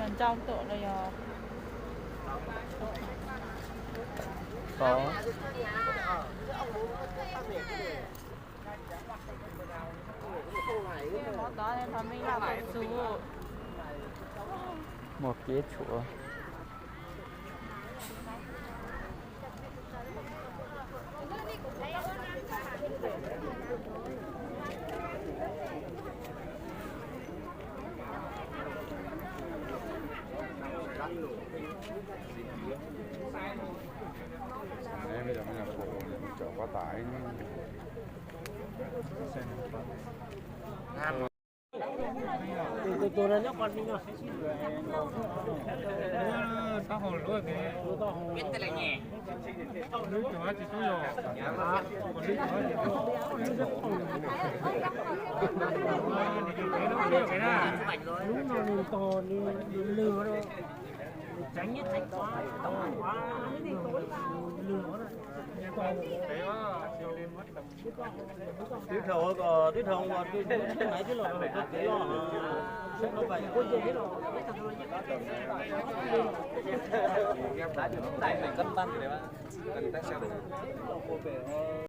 Ntau tuam los yog? Tau. Muaj kev tshuav. Lub no nws ntog nws lwg, tseev nyob tseev tod, lwg. Twb dhau, twb dhau, twb maiv twb los rau kev loj, sab no pais kuj yog thiab los.